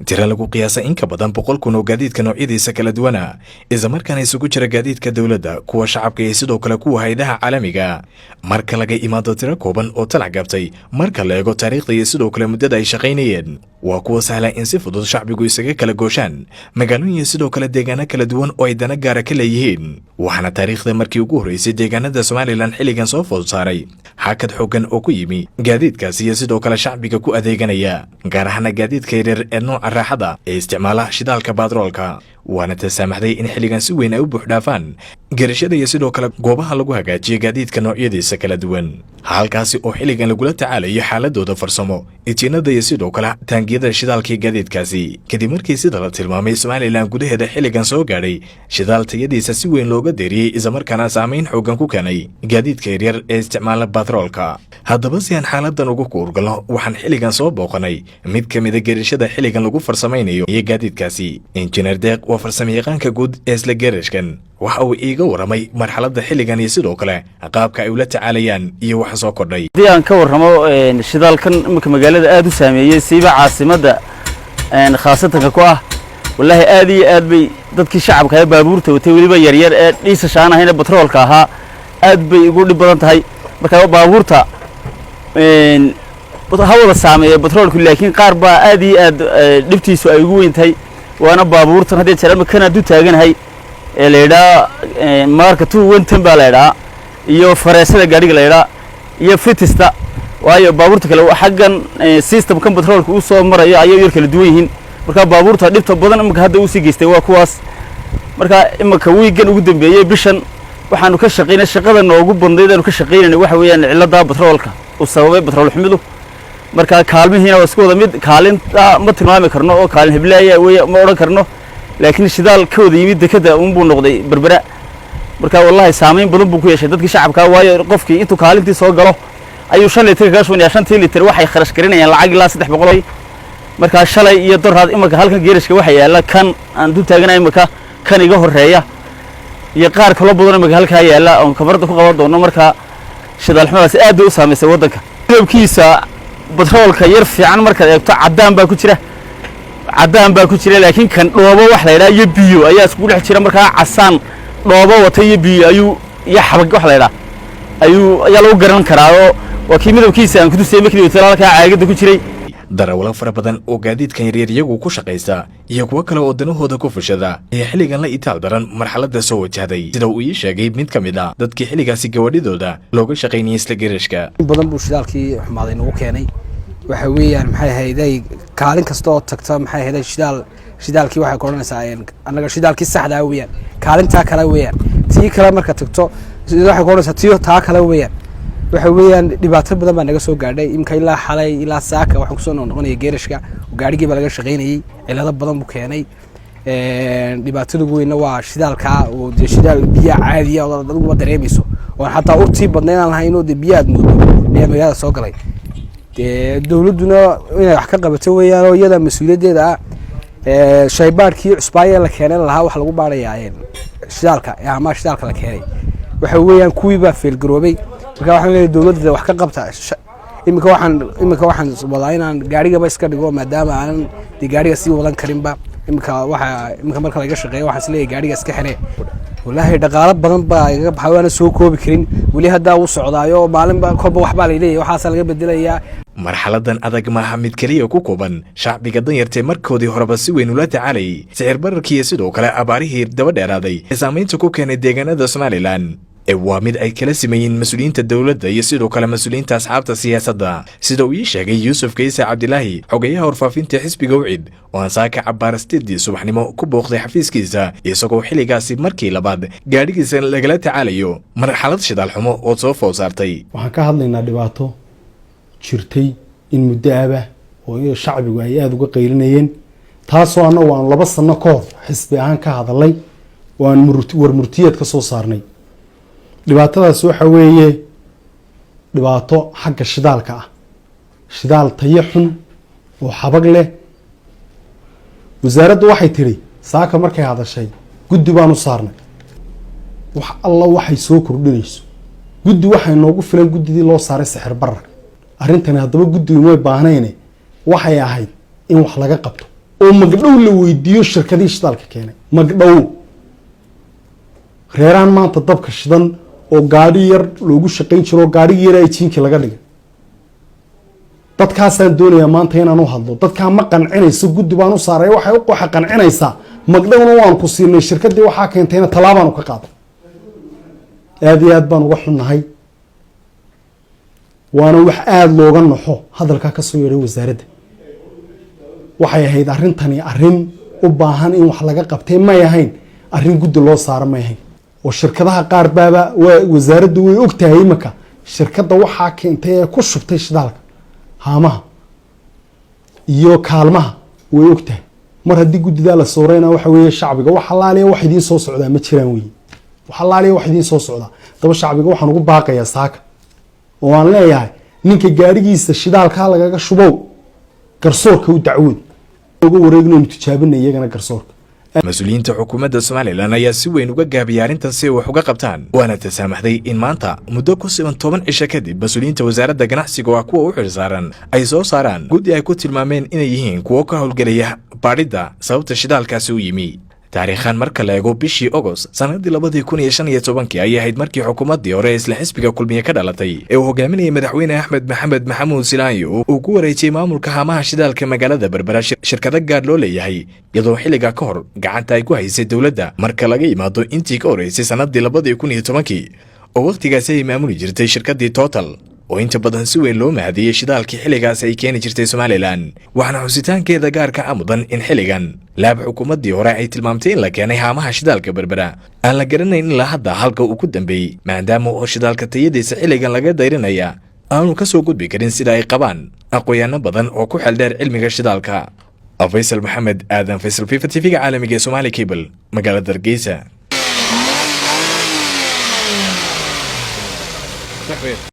Tiro lagu qiyaasa in ka badan 100,000 oo gaadiidka noocyadiisa kala duwana, islamarkaana isugu jira gaadiidka dowladda, kuwa shacabka iyo sidoo kale kuwa hay'adaha caalamiga. Marka laga imaado tiro kooban oo talac gabtay marka la eego taariikhda iyo sidoo kale muddada ay shaqaynayeen, waa kuwa sahla in si fudud shacbigu isaga kala gooshaan magaalooyin iyo sidoo kale deegaano kala duwan oo ay dana gaara ka leeyihiin. Waxaana taariikhda markii ugu horreysay deegaanada Somaliland xilligan soo food saaray hakad xooggan oo ku yimi gaadiidkaasi iyo sidoo kale shacbiga ku adeeganaya, gaar ahaana gaadiidka yaryar ee nooca raaxada ee isticmaala shidaalka batroolka. Waana ta saamaxday in xilligan si weyn ay u buuxdhaafaan garashada iyo sidoo kale goobaha lagu hagaajiyo gaadiidka noocyadiisa kala duwan, halkaasi oo xilligan lagula tacaalayo xaaladooda farsamo, injiinada iyo sidoo kale taangiyada shidaalka gaadiidkaasi, kadib markii, sida la tilmaamay, Somaliland gudaheeda xilligan soo gaadhay shidaal tayadiisa si weyn looga deeriyey, islamarkaana saamayn xooggan ku keenay gaadiidka yaryar ee isticmaala batroolka. Haddaba, si aan xaaladan ugu kuurgalno, waxaan xilligan soo booqanay mid ka mida geerashada xilligan lagu farsamaynayo iyo gaadiidkaasi. Injineer Deeq waa farsamayaqaanka guud ee isla geerashkan. Waxa uu iiga waramay marxaladda xilligan iyo sidoo kale qaabka ay ula tacaalayaan iyo waxa soo kordhay. Haddii aan ka warramo shidaalkan iminka magaalada aada u saameeyey, siiba caasimadda khaasatanka ku ah, wallaahi aad iyo aad bay dadkii shacabka ee baabuurta watay, weliba yaryar ee dhiisasha aan ahayne batroolka ahaa, aad bay ugu dhib badan tahay. Marka baabuurta ha wada saameeya batroolku, laakiin qaar baa aad iyo aad dhibtiisu ay ugu weyn tahay, waana baabuurtan haddii jeer ama kan du taaganahay ee la yidhaha marka 210 baa la yidhaha, iyo fareesada gaadhiga la yidhaha iyo Vitz-ta, waayo baabuurta kale xaggan systemkan batroolka uu soo marayo ayay yar kala duwan yihiin. Marka baabuurta dhibta badan iminka hadda uu sii geystay waa kuwaas. Marka iminka wiigan ugu dambeeyey bishan waxaanu ka shaqaynay, shaqada noogu badnayd aanu ka shaqaynayna waxa weeyaan cilladda batroolka uu sababay, batrool xumidu. Marka kaalmihiina waa isku wada mid, kaalinta ma tilmaami karno oo kaalin heblaaya wey ma odhan karno, laakiin shidaal ka wada yimid dekadda unbuu noqday Berbera. Marka wallahi saamayn badan buu ku yeeshay dadkii shacabka, waayo qofkii intuu kaalintii soo galo ayuu 5 litir kaga shubanaya. 5-tii litir waxay kharash garinayaan lacag ilaa 300. Markaa shalay iyo doraad imanka halkan geerashka waxa yaalla kan aan dul taaganahay imanka, kan iga horreeya iyo qaar kaloo badan imanka halkaa yaalla oon kamarada ku qaban doono. Marka shidaal xumadaasi aad bay u saamaysay waddanka. Midabkiisa batroolka yar fiican markaad eegto caddaan baa ku jira, caddaan baa ku jira, laakiin kan dhoobo wax la yidhaha iyo biyo ayaa iskugu dhex jira. Markaa casaan dhoobo wata iyo biyo ayuu iyo xabag wax la yidhaha ayaa lagu garan karaa, oo waa kii midabkiisa aan kutusayay markii wata halkaa caagadda ku jiray. Darawalo fara badan oo gaadiidkan yaryar iyagu ku shaqaysta iyo kuwo kale oo danahooda ku fushada ayaa xilligan la itaal daran marxaladda soo wajahday, sida uu ii sheegay mid ka mid a dadkii xilligaasi gawadhidooda looga shaqaynayay isla geerashka. In badan buu shidaalkii xumaaday nagu keenay. Waxa weeyaan, maxay ahayday, kaalin kasta oo tagta, maxay ahayday, shidaalkii waxay ku odhanaysaa annaga shidaalkii saxdaa weeyaan, kaalintaa kale weeyaan. Tii kale marka tagto waxay ku odhanaysaa tii taa kale weeyaan. Waxa weeyaan dhibaato badan baa naga soo gaadhay. Imka ilaa xalay ilaa saaka waxaan kusoo noqnoqonaya geerashka, gaarigii baa laga shaqaynayey. Cilado badan buu keenay. Dhibaatada ugu weynna waa shidaalkaa oo dee shidaal biyaa caadiya oo adiguba dareemayso oon xataa urtii badnayn aan lahayn oo dee biyo aad moodo ayaa magaalada soo galay. Dee dowladduna inay wax ka qabato weeyaan oo iyada mas-uuliyaddeeda ah. Shaybaadhkii cusbaayee la keenay lahaa waxa lagu baarayaa shidaalka ama shidaalka la keenay, waxa weeyaan kuwii baa fail garoobay. Marka waxaan leeyahay dowladda wax ka qabta. Iminka waxaan wadaa inaan gaarigaba iska dhigo, maadaama aanan dee gaariga sii wadan karinba. Iminka waxa iminka marka laga shaqeeyo waxaan isleeyahay gaariga iska xire. Wallaahi dhaqaalo badan baa igaga baxay, waana soo koobi karin. Weli haddaa uu socdaayo, maalinba kolba waxbaa laleeyahay waxaasaa laga bedelayaa. Marxaladan adag maaha mid keliya ku kooban shacbiga danyartee markoodii horeba si weyn ula tacaalayay sicir bararkii, sidoo kale abaarihii daba dheeraaday ee saamaynta ku keenay deegaanada Somaliland, ee waa mid ay kala simayeen mas-uuliyiinta dowladda iyo sidoo kale mas-uuliyiinta asxaabta siyaasadda, sida uu ii sheegay Yuusuf Kayse Cabdilaahi, xogayaha warfaafinta xisbiga UCID, oo aan saaka cabbaarasteedii subaxnimo ku booqday xafiiskiisa, isagoo xilligaasi markii labaad gaadhigiisa lagala tacaalayo marxalad shidaal xumo oo soo food saartay. Waxaan ka hadlaynaa dhibaato jirtay in muddo abah oo shacbigu ay aada uga qaylinayeen, taasoo annagu aan 2 sano ka hor xisbi ahaan ka hadalay oo aan war murtiyeed ka soo saarnay. Dhibaatadaas waxa weeye dhibaato xagga shidaalka ah, shidaal tayo xun oo xabag leh. Wasaaraddu waxay tidhi saaka markay hadashay, guddi baanu saarnay. Wax alla waxay soo kordhinayso guddi waxay noogu filan guddidii loo saaray sixir bararka. Arrintani haddaba guddigu may baahnayne, waxay ahayd in wax laga qabto. Oo magdhow la weydiiyo shirkadihii shidaalka keenay. Magdhow reeraan maanta dabka shidan oo gaadhi yar loogu shaqayn jiro oo gaadhigii yar ay jiinkii laga dhigay, dadkaasaan doonayaa maanta inaan u hadlo. Dadkaa ma qancinayso guddi baan u saaray. Waxay waxa qancinaysaa magdhowna waan ku siinay, shirkadii waxaa keentayna tallaabaanu ka qaaday. Aada iyo aad baan uga xunnahay, waana wax aada looga naxo hadalkaa kasoo yeedhay wasaaradda. Waxay ahayd arrintani arrin u baahan in wax laga qabtay, may ahayn arrin guddi loo saaro, may ahayn. Oo shirkadaha qaar baaba waa wasaaraddu way ogtahay imika shirkadda waxaa keentay ee ku shubtay shidaalka haamaha iyo kaalmaha, way ogtahay. Mar haddii guddidaa la sooreyna, waxa weeye shacbiga wax allaaliya wax idiin soo socdaa ma jiraan weye, wax allaaliya wax idiin soo socdaa. Daba shacbiga waxaan ugu baaqayaa saaka oo aan leeyahay, ninka gaadhigiisa shidaalkaa lagaga shubow, garsoorka u dacwood uga wareegnaynu tijaabinay iyagana garsoorka. Mas-uuliyiinta xukuumadda Somalilan ayaa si weyn uga gaabiyay arrintan si ay wax uga qabtaan, waana tasaamaxday in maanta muddo ku siban 10 cisho kadib mas-uuliyiinta wasaaradda ganacsiga oo ah kuwa u xilsaaran ay soo saaraan guddi ay ku tilmaameen inay yihiin kuwo ka howlgelaya baadhidda sababta shidaalkaasi u yimi. Taariikhan marka la eego, bishii Ogost sanadii 2015-kii ayay ahayd markii xukuumaddii hore isla xisbiga Kulmiye ka dhalatay ee uu hogaaminayay madaxweyne Axmed Maxamed Maxamuud Silaanyo uu ku wareejiyey maamulka haamaha shidaalka magaalada Berbera shirkado gaar loo leeyahay, iyadoo xilligaa ka hor gacanta ay ku haysay dowladda, marka laga yimaado intii ka horreysay sanadii 2010-kii oo wakhtigaasi ay maamuli jirtay shirkaddii Total, oo inta badan si weyn loo mahadiyey shidaalkii xilligaas ay keeni jirtay Somalilan. Waxaana xusitaankeeda gaarka a mudan in xilligan laab xukuumaddii hore ay tilmaamtay in la keenay haamaha shidaalka Berbera aan la garanayn ilaa hadda halka uu ku dambeeyey, maadaama oo shidaalka tayadiisa xilligan laga dayrinaya aanu ka soo gudbi karin, sida ay qabaan aqoonyaano badan oo ku xeeldheer cilmiga shidaalka. Faysal Maxamed Aadan, Faysal Fifa, TV-ga caalamiga ee Somali Cable, magaalada Hargeysa.